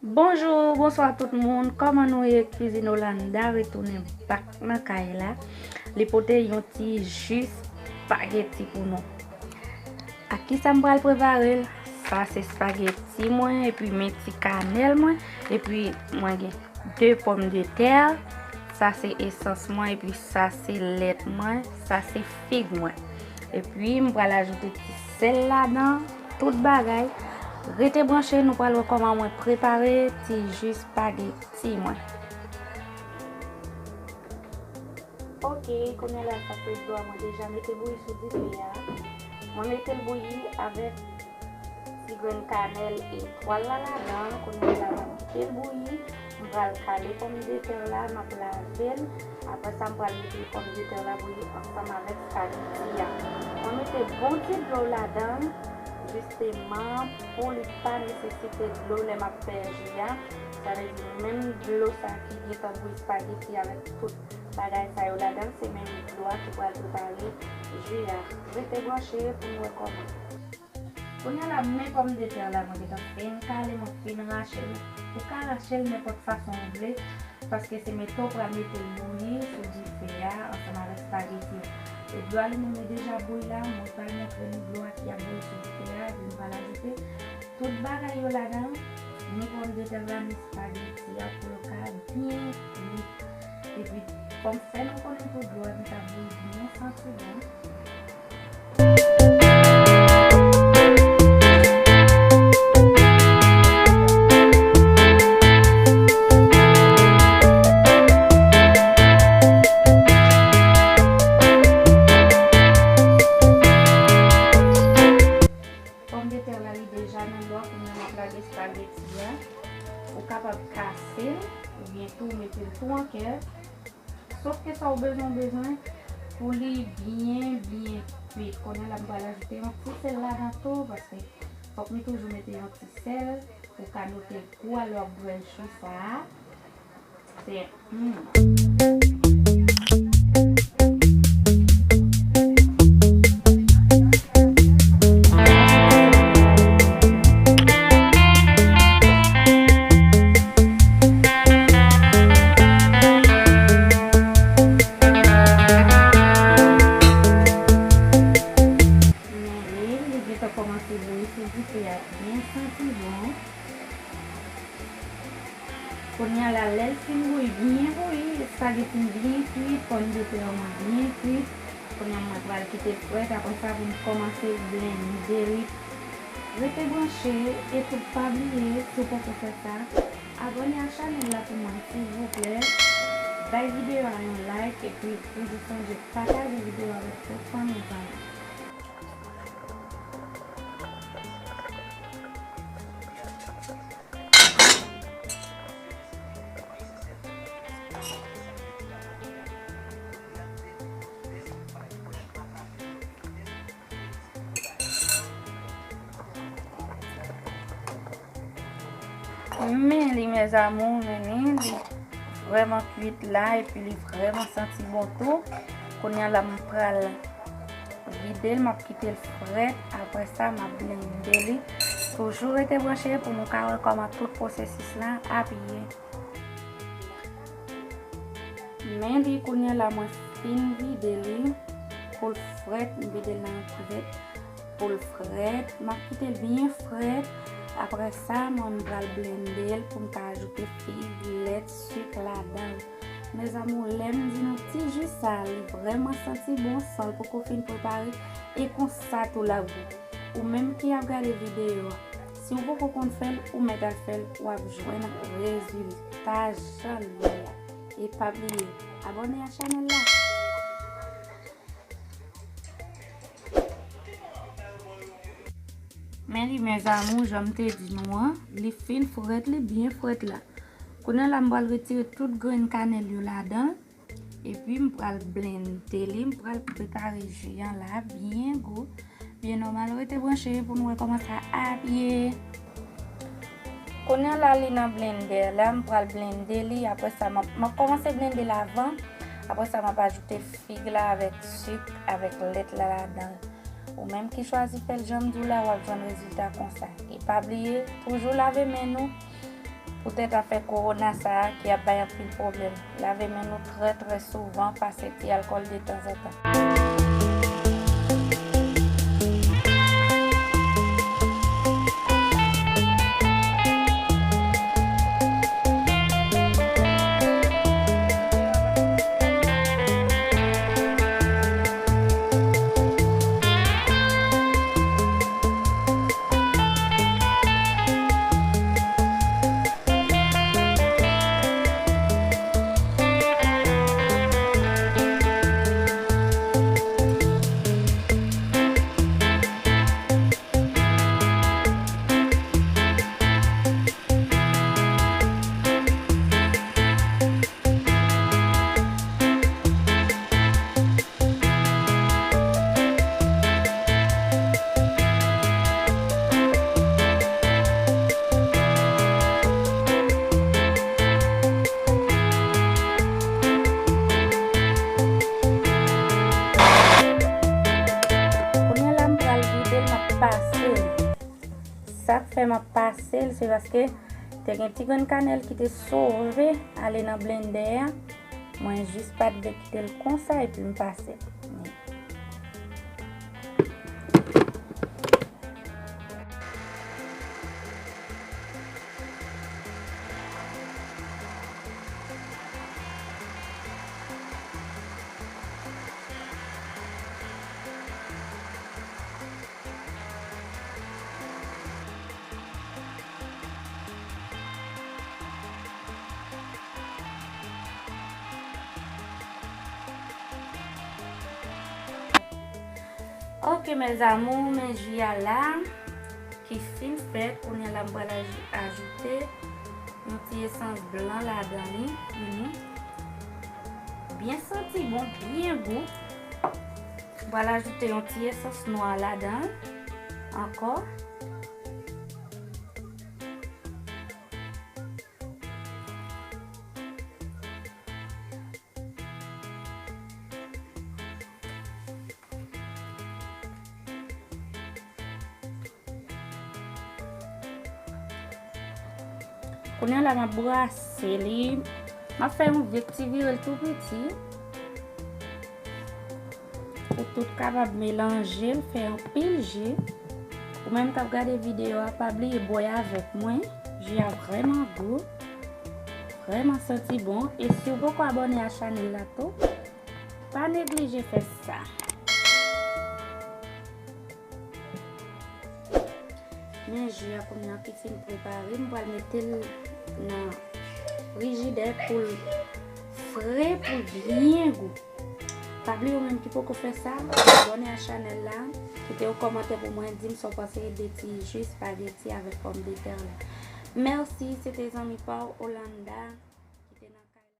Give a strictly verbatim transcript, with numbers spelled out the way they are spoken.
Bonjou, bonswa tout moun. Kòman nou ye? Kwizin Olanda retounen back nan kay la. Li pote yon ti ji spageti pou nou. Ak kisa m pral prepare l? Sa se spageti mwen, epi men ti kanèl mwen, epi mwen gen de pòmdetè. Sa se esans mwen, epi sa se lèt mwen, sa se fig mwen. Epi m pral ajoute ti sèl ladan, tout bagay. Rete branche, nou pral wè kòman mwen prepare ti ji spageti mwen. Ok, kounye a la sa se dlo a mwen deja mete bouyi sou dife a. Mwen mete l bouyi avèk ti grenn kanèl etwal la ladan. Kounye a la m ap kite l bouyi. M pral kale pòmdetè la, m ap lave l. Apre sa, m pral mete pòmdetè la bouyi ansanm avèk spageti a. Mwen mete bon ti dlo ladan l, jisteman pou li pa nesesite dlo lè m ap fè ji a. Sa vle di menm dlo sa ki gentan bouyi spageti avèk tout bagay sa yo ladan l, se menm dlo a ki pral prepare ji a. Rete branche pou n wè kòman. Kounye a la, men pòmdetè la, mwen gentan fin kale, mwen fin rache l. Ou ka rache l nenpòt fason ou vle, paske se mete w pral mete l bouyi sou dife a ansanm avèk spageti a. E dlo a li menm li deja bouyi la, mwen pral montre nou dlo a ki ap bouyi sou dife a, epi nou pral ajoute tout bagay yo ladan, ni pòmdetè la, ni spageti a, pou yo ka byen kuit. Epi, kòm fè nou konnen tou dlo a gentan bouyi byen santi bon. Pòmdetè la, li deja nan dlo a, kounye a m ap lage espageti a. Ou kapab kase l, oubyen tou mete l tou an kè. Sof ke sa w bezwen, w bezwen pou li byen, byen kuit. Kounye a la, m pral ajoute yon ti sèl ladan tou, paske fòk nou toujou mete yon ti sèl pou ka note gou a lè w ap bwè ji sa a. Se, hmm. Men li, li gentan kòmanse bouyi sou dife a, byen santi bon. Kounye a la, lè l fin bouyi, byen bouyi, espageti m byen kuit, pòmdetè mwen byen kuit. Kounye a mwen pral kite l frèt, apre sa pou m kòmanse blende li. Rete branche, e tou pa bliye, si w poko fè sa, abòne a chanèl la pou mwen, silvouplè. Bay videyo a yon like, epi toujou sonje pataje videyo avèk tout fanmi zanmi. Men li, mes amours, men li, li vrèman kuit la, epi li vrèman santi bon tou. Kounye a la, m pral vide l, m ap kite l frèt. Apre sa, m ap blende li. Toujou rete branche pou nou ka wè kòman tout pwosesis la ap ye. Men li, kounye a la, mwen fin vide li pou l frèt, m vide l nan yon kivèt pou l frèt. M ap kite l byen frèt. Apre sa, mwen m pral blende l pou m ka ajoute fig, lèt, sik ladan l. Mes amours, lè m di nou ti ji sa, li vrèman santi bon san l poko fin prepare. E konsa tou l ap gou. Ou menm ki ap gade videyo a, si w poko konn fè l, ou mèt al fè l, w ap jwenn rezilta jan l ye a. E pa bliye, abòne a chanèl la. Men li, mes amours, jan m te di nou an, li fin frèt, li byen frèt la. Kounye a la, m pral retire tout grenn kanèl yo ladan l. Epi m pral blende li, m pral prepare ji an la, byen gou, byen nòmal. Rete branche pou nou wè kòman sa ap ye. Kounye a la, li nan blendè la, m pral blende li. Apre sa, m ap, m ap kòmanse blende l avan. Apre sa, m ap ajoute fig la avèk sik, avèk lèt la ladan l. Ou menm ki chwazi fè l jan m di w la, w ap jwenn rezilta konsa. E pa bliye, toujou lave men nou. Poutèt afè kowona sa a ki ap bay anpil pwoblèm. Lave men nou trè, trè souvan, pase ti alkòl detanzantan. Kounye a la, m pral vide l, m ap pase l. Sa k fè m ap pase l, se paske te gen ti grenn kanèl ki te sove ale nan blendè a. Mwen jis pa t vle kite l konsa, epi m pase l. Ok, mes amours, men ji a la ki fin fèt. Kounye a la, m pral aj-, ajoute yon ti esans blan ladan li. Mhm. Byen santi bon, byen gou. M pral ajoute yon ti esans nwa ladan ankò. Kounye a la, m ap brase li. M ap fè yon vye ti vire l tou piti. Pou tout kapab melanje l, fè anpil ji. Ou menm k ap gade videyo a, pa bliye bwè avèk mwen. Ji a vrèman gou, vrèman santi bon. E si w poko abòne a chanèl la tou, pa neglije fè sa. Men ji a kounye a ki fin prepare, m pral mete l nan frijidè pou l fre, pou l byen gou. Pa bliye ou menm ki poko fè sa, abòne a chanèl la, kite yon kòmantè pou mwen, di m sa w panse de ti ji espageti avèk pòmdetè la. Mèsi, se te zanmi pa w, Olanda.